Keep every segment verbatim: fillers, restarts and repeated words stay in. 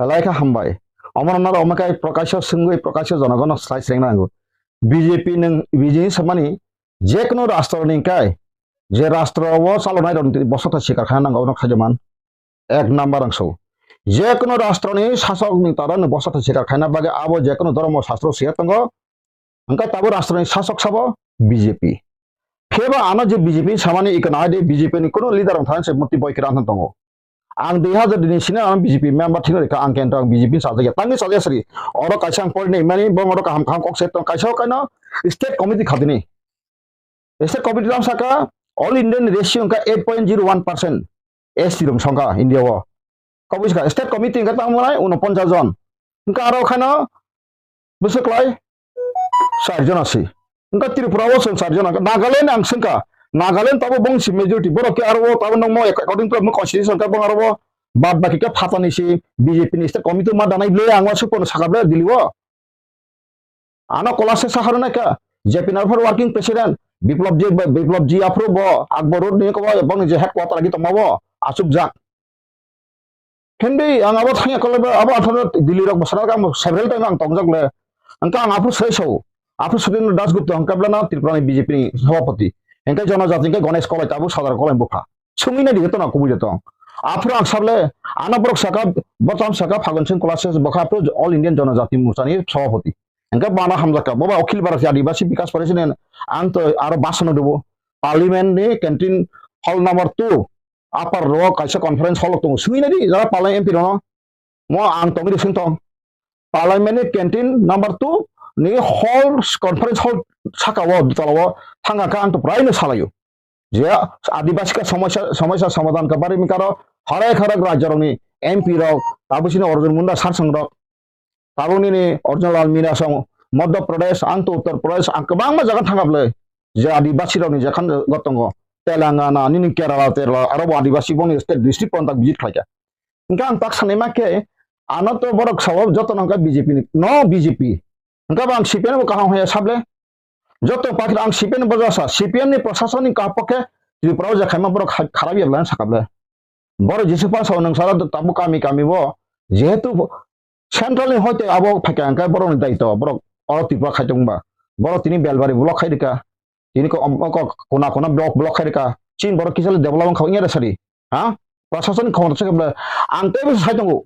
Belai khe hambai. Omo rok naro omo khe Prakasho swngwi Prakasho jonogono slai srengna nango. B J P nwng B J P samani jekunu rastro ni kai je rastro o chalonai rok ni bosotha sikar khaina nango ono khaijaman. Ek number ang so. Jekunu rastro ni sasok ni tara ni bosotha sikar khaina bagwi abo jekunu dhormo shastro siya tongo. Hwnkhe tabuk rastro ni sasok sabo B J P. Pheba ano je B J P samani ikana hai de B J P ni kuno leader rok thani se murti boi khe rang tongo. Ang dui hazar dini sini ang B J P member thino rikha ang kento ang B J P sajagya tangwi sajagya sri. Oro kaisa ang porinai mani bong oro kaham kaham kok se tong kaisa kaino state committee khatini. State committee tang saka all Indian ratio wngkha eight point zero one percent S T rok songkha India o. Kobui saka state committee wngkha tamo nai unoponchas jon. Wngkha aro khaino bwswk lai char jona si. Wngkha Tripura o chwng char jona. Nagaland ang swngkha. Nagaland tabo bongsi majority. Borok khe aro o tabo nokmo according to constitution khe bong aro o bad baki khe phatani si B J P ni state committee ma danai ble ang wa supono saka ble Delhi o. Ano kola se sahar nai kha. J P Nagar working president. Biplop ji, Biplop ji aphuru bo Akbar Road ni ko bo bong je headquarter agi tongma bo. Asuk jak. Hindi ang abo thangya kolai ba, abo atharo Delhi rok bwsara ang several time ang tongjak le. Angka ang aphuru sai sao. Aphuru Sudendra Das Gupta ang kabla na Tripura ni B J P ni sabhapati. Angka Jonojati angka Ganesh Kolai tabuk Sadar Kolai bukha. Sungwi na dige to na kubui de tong. Aphuru ang sable, ano borok saka, botam saka Phagun Singh Kola se bokha aphuru All Indian Jonojati Morcha ni sabhapati. Angka bana hamjaka, boba Akhil Bharatiya Adibasi Bikas Parishad ni ang to aro basono dubo. Parliament ni canteen hall number two. Upper ro kaisa conference hall tongo. Sungwi nadi jara palai M P rono. Mo ang tongwi sing tong. Parliament ni canteen number two ni hall conference hall saka o dutala o thanga kha ang to prai no salayo. Je adibasi ka somosya somosya somadhan ka bari mikaro harai kharak rajya rokni M P rok tabusini Arjun Munda sarsang rok Tabuk nini original Almira song Madhya Pradesh, ang to Uttar Pradesh, ang kwbangma jaga thangkha bwle. Je Adibasi rokni jekhan go tongo, Telangana, nini Kerala, Terala, aro bo Adibasi boni state district pon tak visit khlaikha. Hingke ang tak sanai ma khe, ano to borok sao joto nangkha B J P ni, no B J P. Hingke bo ang C P M bo kaham haya sable. Joto pakhe ang C P M bo jasa, C P M ni prasasoni kaham pokhe Tripura o je khaima borok kharap ya bwle saka bwle. Borok Jisu Pal sao nang sara tabuk kami kami bo, jehetu central ni hoite abo phaikha hingkhe borok ni daito, borok oro Tripura khai tongba, borok tini Belbari block khai rika, tini ko, ko, kona kona block block khai rika, chin borok kisa le development khabai ya sadi, ha? Prasasoni khomota se kable, ang tei bo sai tongo,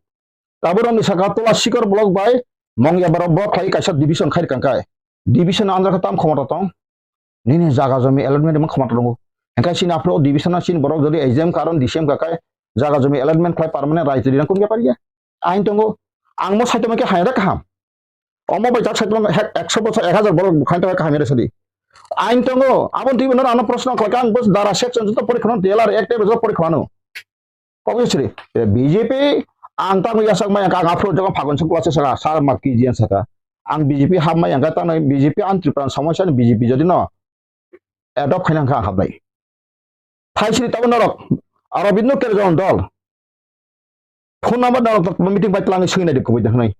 tabuk rok ni saka Tola Sikor block bai Mongya borok block khai kaisa division khai rika hingkhe, division andra khe tam khomota tong, Nini jaga jomi allotment rwma khoma tongo. Hingkhe chini aphuru division o chini borok jodi exam karon D C M kakai jaga jomi allotment khlai permanent right rina kun bepar ya. Ain tongo. Ang mo saitoma khe haira kaham. Omo bai jak saitoma hek ekso bosor ek hazar borok khain tongo kaham ya sadi. Ain tongo. Abon twi bono ano proshno khlai ang bos dara section joto porikhono D L R ek tei joto porikhono. Kok sri, eh, B J P ang tamo yasak mai ang aphuru jogo Phagun Singh Kola se saka, sar ma K G N saka. Ang B J P hap mai ang tamo B J P ang Tripura somosya ni B J P jodi no adopt khaina ang hap nai. Thai sri tamo norok, Arobindno Kerjon dol. Phone number norok meeting bai tlang sui nai de kubui de hwnai.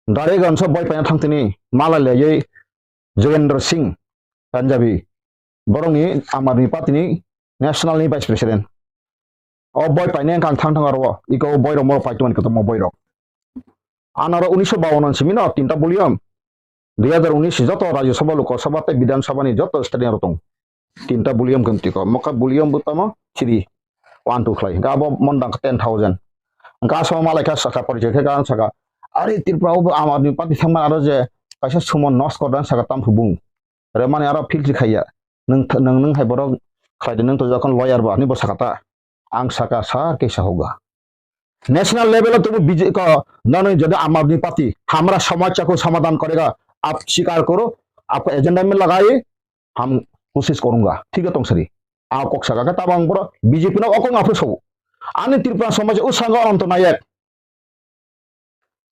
Dare ganso boi paina thang tini, mala leyei Jogendra Singh Punjabi, borokni Aam Aadmi Party ni national ni vice president. O boi paina ang thang thang aro, iko boi rok moro pai tongmani kotorma boi rok. Anaro unisho bawan simi no tinta volume, dui hazar unis joto Rajya Sabha, Lok Sabha tei Bidhan Sabha ni joto state ni aro tong. Tinta volume khe mtiko. Mokha volume bo tamo three, one, two khlai. Hingkhe abo mondang khe ten thousand. Hingkhe aswk malai kha saka porichai khe gan saka. Ari Tripura o bo Aam Aadmi Party thangma aro je kaisa sumo nos kordan saka tamphru bung. Remani aro filtri khaiya. Nung th-, nung, nung hai borok khlaidi nung to jokhon lawyer bo ani bo saka ta. Ang saka sir kesa hoga. National level o tumu B J P ko nonoi jodi Aam Aadmi Party hamra samasya ko samadhan karega, aap swikar karo, aapko agenda mein lagaiye, hum koshish karunga, thik hai tong sari. A kok saka khe tabang boro B J P no okong aphru sobo. Ani Tripura somaj o sanga Ananta Nayak,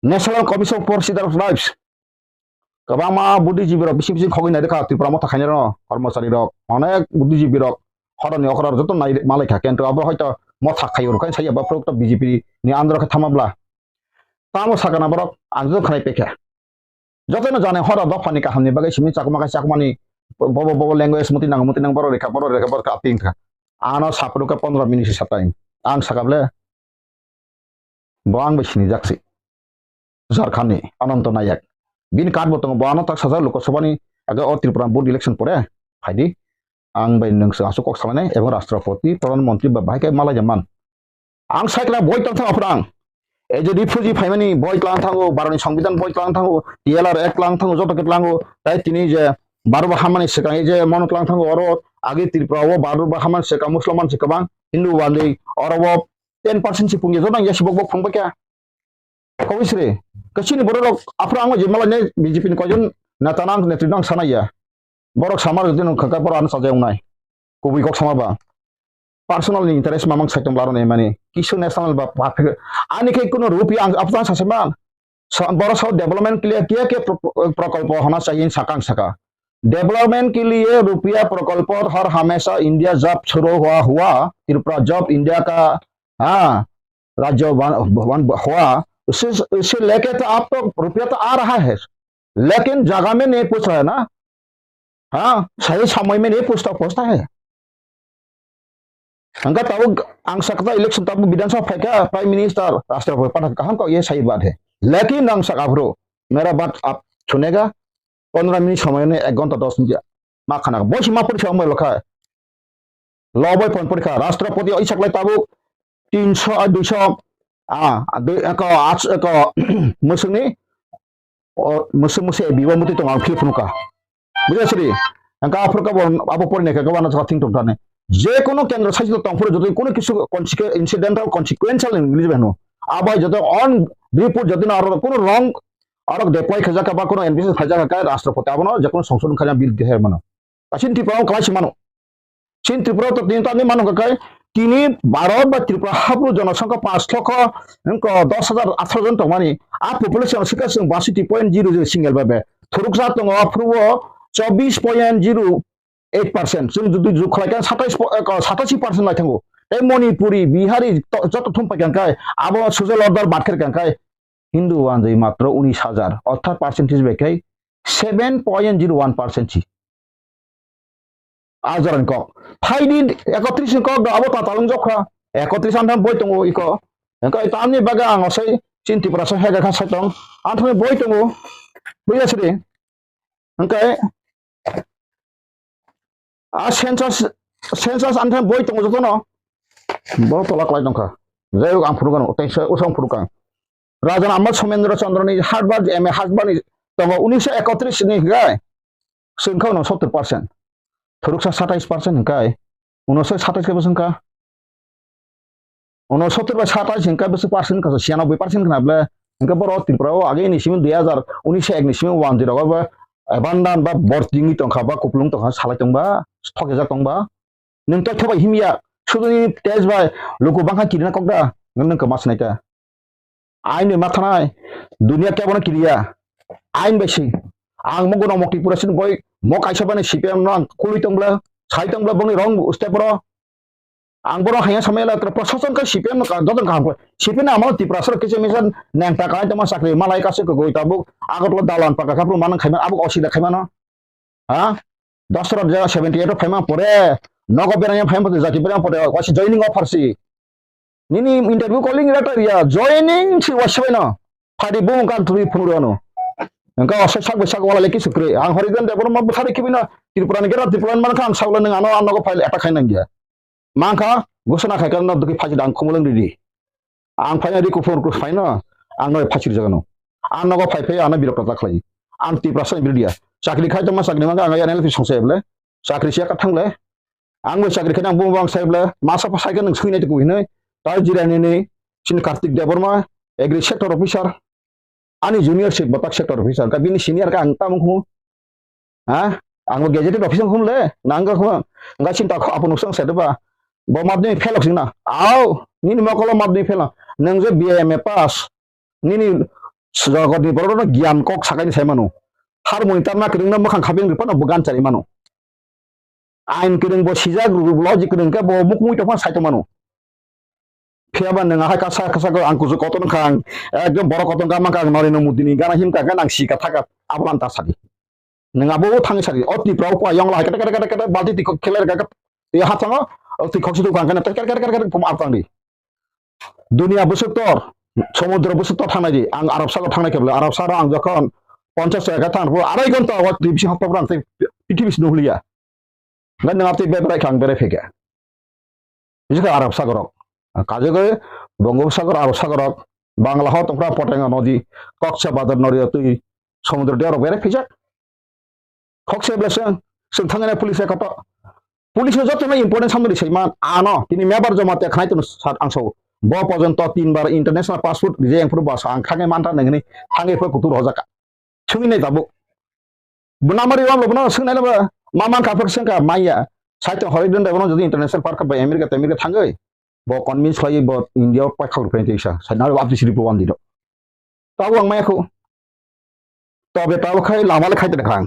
National Commission for Citizenship Rights, kwbangma buddhijibi rok bising bising khogwi nairwkha Tripura motha khainai rokno, kormochari rok, onek buddhijibi rok, horoni okra rok joto nai malaikha, kintu abo hoito motha khaio rwkha, sai abo phuru B J P ni under khe thama bla. Tamo sakana borok, ang joto khnai pekha. Jotono jani hora dophani kahamni bagwi simi chakma khe chakmani bobo bobo language muti nang muti nang borok rekha borok rekha borok khe aping kha. Ano saphuru khe pondro minute sa time. Ang saka bole bo ang bai sini jak si. Jharkhand ni Ananta Nayak. Bini card bo tongo, bo ano tak sajak Lok Sabha ni age o Tripura board election pore phaidi. Ang bai nwng swng aswk kok salainai, ebong Rashtrapati, Pradhan Mantri ba bahai khe malai man. Ang cycle boi tang thango phwrang. Ei je refugee phaimani boi tlang thango, Bharot ni Songbidan boi tlang thango, T L R Act tlang thango, joto khe tlango. Tai tini je Bharot bo hamani swkang, ei je mono tlang thango oro, age Tripura o Bharot bo hamani swkang, Musulman swkang, Hindu bandwi, oro bo ten percent si phungya, joto ang yasi bok bok phung bakya. Koboi sri, kachini borok rok aphuru ang je malai ne B J P ni koijon neta nang netri nang sanaya. Borok samar jodi nung khaka borok ano sajai wngnai. Kubui kok sama ba. Personal ni interest mamang saitung laro ne mani. Kisu national ba, ba, ani khe kuno rupi ang apna sase man. Sa-, borok sao development ke liye kya kya pro-, prokolpo hona chahiye sakang saka. Development ke liye rupiya prokolpo har hamesha India jab shuru hua hua. Tripura jab India ka, ha, rajya ban, ban hua. Usse, usse leke to aap to rupiya to aa raha hai. Lekin jaga mein nahi pahunch raha hai na. Ha, sahi samay mein nahi pahunchta, pahunchta hai. Hangka tabuk ang sakta election tabuk Bidhan Sabha phaikha, Prime Minister, Rashtrapati pathak kaham kok ye sahi baat hai. Lekin ang saka bro, mera baat aap sunega, pondro minute samay ne ek ghonta dos minute ma khana. Bosi ma pori samay lokha. Lobai pon pori kha. Rashtrapati o isaklai tabuk tinso, ah, duiso, ah, dui, eko, ats, eko, musungni, o, musu musu e biwa muti tong ang phil phunukha. Buja siri, angka aphuru ka bon, abo pori nekha ka wana thing tong thani. Je kono kendro saichito tong phuru joto kono kisu consequ-, incidental consequential English beno. Abo joto on report joto na aro kono wrong, aro deploy khajaka ba kono ambition khajaka ka Rashtrapati abono je kono songsodhon khajak bill deher mano. Kasin Tripura o kalai si mano. Chin Tripura to tini tani mano khe tini Bharat ba Tripura hapru jonosongkha panch lokho wngkha dos hajar atharo jon tongmani. A population sikha chwng baisiti point zero zero single bai bai. Thuruksa tongo aphuru o chobbish point zero eight percent. Chwng jodi jukhlai khe satais po-, eh, ko-, satashi percent lai thango. Tei Manipuri, Bihari to-, joto thum pai khe abo social order bat khe khe Hindu wanjwi matro unis hajar. Orthat percentage bai khe seven point zero one percent si. A jora ni kok. Phaidi ekotris ni kok do abo tatal wng jokha. Ekotris anthan boi tongo iko. Engka ito amni baga ang osai chin Tripura so hega kha sai tong. Anthan boi tongo. Buya sri. Engka a census, census anthan boi tongo jotono. Bo tola klai tongkha. Jai ang phurukang, tei se usang phurukang. Raja Amal Somendra Chandra ni husband, M A husband ni tongo unisho ekotris ni higai. Sengkha uno sottor percent. Thuruksa satais percent hingkai. Uno se satais ke bosong ka. Uno sottor bai satais hingkai bosong percent ka, siyanoboi percent kana ble. Hingke boro Tripura o age ni simi dui hajar unis ek ni simi one zero ba abandon ba borting ni tongkha ba kuplung tongkha salai tongba, thokjak tongba. Nwng tei thobai himya, suduni tej bai luku bangkha kirina kokda, nwng nwng kwma swnai ta. Ain bai mathanai, dunia kebono kiriya, ain bai si. Ang mo gono mokti pura sin boi, mo kaisa bani C P M no ang kului tongbla, sai tongbla bongni rong step ro. Ang bono hanya samaya la tra prosason ka C P M no ka, dotong kaham ko. C P M no amo Tripura sor kisa misa neng ta kai tama sakri malai kasu ko goi tabuk, agot lo dalan paka kapru manang khaima, abuk osida khaima no. Ha? Dosra jaga seventy eight o phaima pore, nogo berang phaima pore, jati berang pore, wasi joining offer si. Nini interview calling letter ya, joining si wasi bai no. Phadi bung kan thui phungrano. Engka wasa sak bai sak wala leki sukre. Ang hori dan debor ma buthari kibina, Tripura ni gera Tripura man kha ang sakla nang ano, ano nogo file attack khai nang ya. Mangkha, gosona khai kha, no dukhi phachi dang khumulung ridi. Ang phaina ri kuphur kus phaina, ang noi phachi jagano. Ang nogo phai phai, ano birok ta khlai. Ang Tiprasa birdiya. Chakri khai tongma chakri mangkha, ang N L P songsa eble. Chakri siya ka thangle. Ang bo chakri khai nang bung bang sai ble. Masa pa sai ka nang sui nai tu kuhinai. Tai jira ni ni. Sin Kartik Debbarma, agri sector officer. Ani junior si botak sector officer, ka bini senior ka ang tamung khu. Ha? Ang bo gazetted officer khum le, nang ka khu. Nga chinta khu apu nusang sa ba. Bo madhyamik fail sing na. Au, nini mokolo madhyamik fail. Nang je B A M A pass. Nini jagoni borok no gyan kok sakai ni sai manu. Har moni tamna kring na makhang khaping ripa no bugan chari manu. Ain kwrwng bo sijak, logic kwrwng khe bo mukmui tongphano sai tongmano. Phiya ba nwng ahai kasa kasa khe ang kuchuk kotor wngkha, ang ekdom borok kotor wngkha, mankha ang Narendra Modi ni gana himkha khe nang si ka thaka, abo ang ta sadi. Nwng abo thangwi sadi, o Tipra o kua yong lahai kete kete kete kete balti twi khok kheler kha, twi hapsango, o twi khok si twi khang khe kete kete kete kete pum ap tang di. Dunia bwswk tor, Somudro busu to thangnai di. Ang Arab Sagar thangnai kebla. Arab Sagar ang jokhon ponchash taka thang pho arai ghonta o twi bisi hokta phrang tei prithibi sinu huliya. Ngai nang tei beberai khang berai pheke. Bisi kha Arab Sagar rok. Kaje khe Bongop Sagar, Arab Sagar rok. Bangla ho tongphra Poteng nodi, Koksa Bazar nodi twi somudro de rok berai phijak. Khokse bleseng, seng thangene police koto. Police joto no important samno di saiman, ano, tini mebar joma te khnai tunu sat angso. Bo pojonto tin bar international passport rije yang puru basa ang khange manta nengni, khange pho kutur hojaka. Sungni nai tabuk. Bunamari wam lo bono sung nai ba, maman ka phak sengka maya. Saito hori dun dai bono jodi international park ba America te America thangoi. Bo convince lai bo India pa khak rupre tisa. Sai nalo apni siri pwan dino. Tabuk ang maya khu. Tobe tabo khai lama le khai tene khang.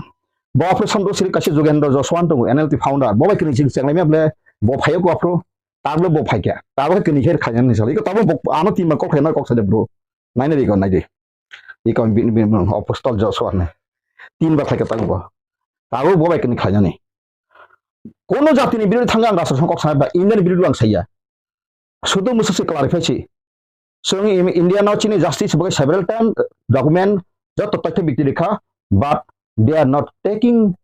Bo aphro samdo siri kaisa Jugendra Jaswant tongo, N L T founder. Bo bai kini jing chenglai mable, bo phayo ko aphro. Tablo bo phaikya. Tabo kini kher khayan ni sali. Ko tabo bo ano tin ma kok khayan kok sade bro. Nai nai ko nai de. Iko bin bin apostol Joshua ne. Tin ba khaikya tabo bo. Tabo bo bai kini khayan ni. Kono jati ni biru thanga ang rasa kok sa ba Indian biru ang saya. Sudu musu si clarify si. Chwng Im-, India no chini justice bagwi several time document joto totho bikti rikha, but they are not taking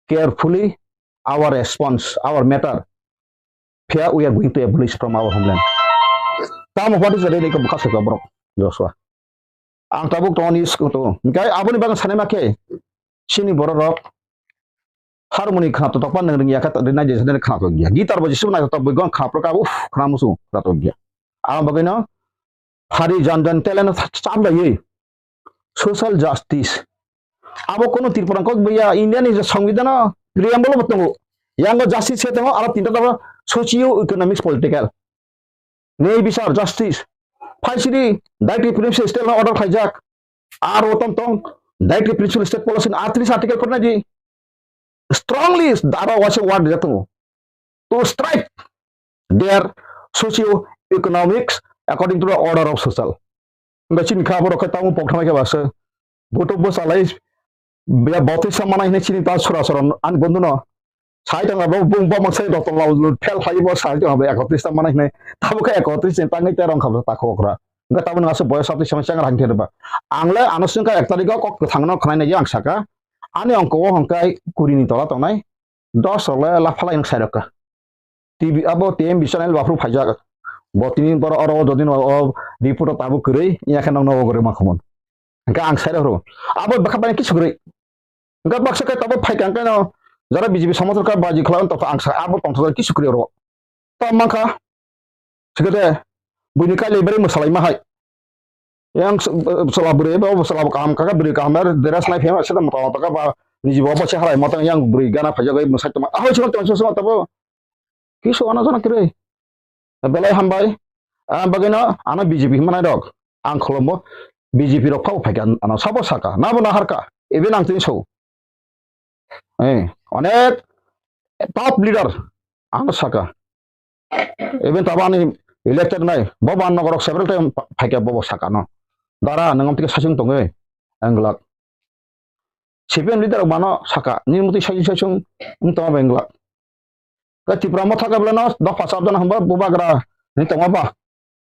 carefully our response, our matter. Phiya we are going to abolish from our homeland. Tamo what is the real ikam khasuk borok Joshua. Ang tabuk tongo ni school to. Hingkai aboni bagwi sanai ma khe chini borok rok harmoni khna to tokpan nang ringya kha rinai je khna to gya. Guitar bo jisu nai to boi gon khna pro ka uf khna musu khna to gya. Ang bagwi no hari jan jan talent chap lai social justice. Abo kono Tripura kok bia India ni je songbidhan o preamble bo tongo. Yang justice se tongo aro tinta tongo socio economics political. Nei bisar justice. Phaisiri daiti principle state no order khaijak. Aro tong tong daiti principle state policy ni atris article korna di. Strongly dara waisa word jato. To strike their socio economics according to the order of social. Hingke chini kha borok khe tamo pokthana khe basa. Boto bwsalai ya botisa mana hine chini ta sura sura an bonduno. Sai tong abo bung bo mansai rotol lal fel phai bo sai tong abo ekotris ta mana hine. Tabo khe ekotris ni tangwi terong kha ta khokra. Hingke tamo nang asuk boyos sabti sama changra hangke ba. Ang le ano sungka ek tarikh o kok kwthang no khnai nai ang saka. Ani ongko o hongkai kuri ni tola tongnai. Dos rok le laphalai ang sai rok ka. T V abo T M B channel baphru phaijak. Bo tini boro oro o dodin o report o tabuk kwrwi, iya khe nokno o kwrwi ma khumon. Hingke ang sai rok abo bwkha bai kisu kwrwi. Hingke baksa khe tabuk phai kang khe no jara B J P somothor kha baji khlai on tokha ang sai abo tongthok kisu kwrwi oro. Ta mankha. Sikete buini kailai bari mwsalai ma hai. Yang s-, b-, bwsala bwrwi bo bwsala bo kaham kaka bwrwi kaham er dress nai phema seta mota mota ka ba niji bo bo se halai mota yang bwrwi gana phaijak bai mwsai tongma ahoi sima tongma sima tabo kisu ano jana kwrwi belai hambai. Ah, bagwino ano B J P hwnmanai rok ang khulumbo B J P rok phabo phaikha ano sabo saka nabo naharka even ang tini so. Eh, onek top leader ano saka. Even tabo ani elected nai, bo ban nogorok several time pa-, phaikha bobo saka no. Dara nang amtike sachung tongwi, ang glak. C P M leader mano saka, ni muti sachung sachung wng tongma bai glak. Ka Tipra motha ka belano dopha sabjana hamba bubagra ni tongma ba.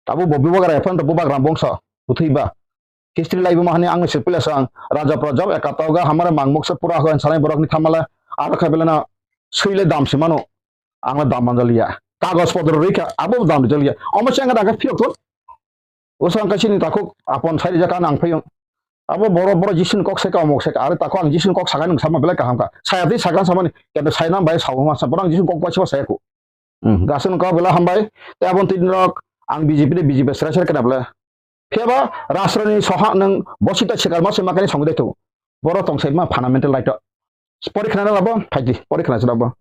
Abo bo bubagra ephano to bubagra bongso, bwthwi ba. History lai buma hani ang se pila sang, raja praja ekatoga hamare mangmok se pura hoen sanai borok ni thamala, aro khe belano sui le dam se mano, ang le dam manjaliya. Kagoj potro rikha, abo dam rijaliya. Omo se ang daga phirok thon. Oso ang kaisini takhuk apon sai rijak ang phayung. Abo boro, boro Jisu ni kok sai ka, omok sai ka, are takhuk ang Jisu ni kok sakai nung sama belai kaham ka. Saya twi sakang samani, kendo sai nam bai sao ma sa, borok ang Jisu ni kok bai se saya ku. Hmm, gasung kok bela hambai. Te abon twi norok ang B J P de B J P srai srai kena bela. Phiya ba rashtra ni soha nwng bosita sikar ma se makani songwi de tu. Boro tong sai ma fundamental right o. Pori khna labo, phaidi, pori khna labo.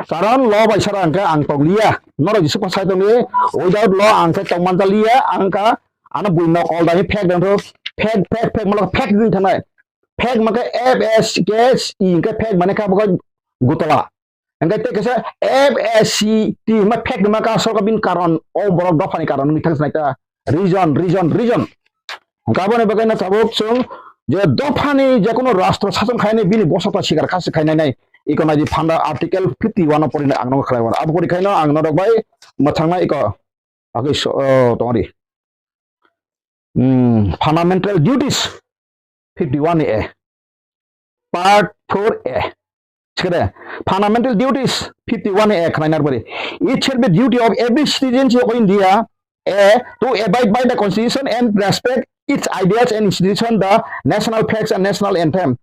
Karon law bai sara ang khe ang tong liya. Norok Jisu pa sai tong liya. Without law ang khe tong man liya. Ang kha ano bui no kol dai phek dang tho. Phek, phek, phek, malo phek din thanai. Phek ma khe F S K S E, ang khe phek mane kha bo gutala. Hingke tei kaisa F S C T hwnma phek nima ka sorkar bini karon, o borok dophani karon wngwi thang sinai ta. Reason, reason, reason. Hingke aboni bagwi no tabuk chwng je dophani je kono rastro sachon khainai bini bosokta sikar khasi khainai nai. Iko nai di phanda article fifty one o pori ang no khlai mano. Abo pori khaino ang norok bai mwthangna iko agwi so, o, tongri. Hmm, fundamental duties fifty-one A, part four A. Sikade, fundamental duties fifty-one A khwlainar bari. It shall be duty of every citizen of India, A, to abide by the constitution and respect its ideals and institution, the national flags and national anthem.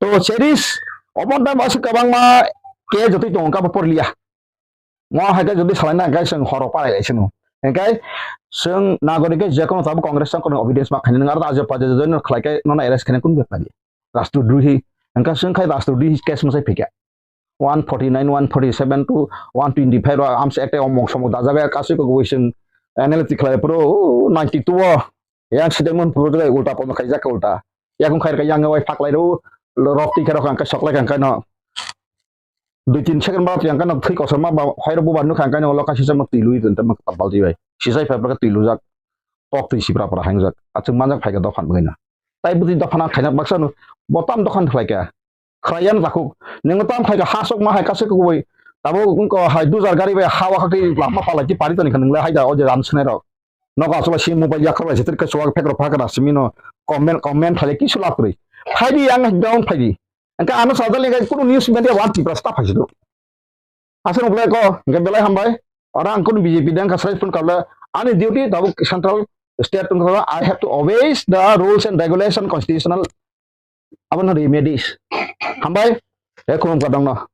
To cherish, obon time aswk kwbangma ke jotoi tongo, kabo porliya. Mo hai khe jodi salai na, hingke chwng horo palai lai sino. Hingke chwng nagorik khe je kono tabuk Congress chwng kono obedience ma khainani, nwng aro ajo pajo jodi no khlai khe nono arrest khainani kun bepari? Rastrodrohi. Hingke chwng khai rastrodrohi case mwsai phikha. One forty-nine, one forty-seven to one twenty-five ro amsa ekta omok somok dajaga kasui ko goi chwng analytic khlai pro ninety-two o yang sidemon pro ulta pono khaijak ulta. Yakung khai ka yang wai phaklai ro rok tikhe rok ang kai soklai kang kai no. Dui tin second ba yang kano thwi kosom ma ba hoiro bubar nukha ang kano lo kaisa sama twi lui twi tama balti bai. Sisai phai phai twi lujak. Pok twi sipra pra hangjak. Achung manjak phai ka dophan bwina. Tai bwtwi dophan ang khaina baksa no. Botam dophan khlai ka. Khlaiyan takhuk. Ningo tam khai ka hasok ma hai kasik kubui. Tabo ko hai dujar gari bai hawa khakti lama palai ti pari toni khanung le hai da o je ran sene rok. Nogo aswk si mobile yakhar bai setir ka chuwak phek rok phakra simi no comment comment phai kisu lap kwrwi. Phai di ang down phai di. Engka ano sajal engka kuno news media wan Tripura sta phai sido. Asal mulai ko engka belai hambai. Ora ang kuno B J P dang ka sai phone kable ani duty tabuk central state tong khala I have to obey the rules and regulation constitutional. Abo no remedies. Hambai. E khulum ka dong no.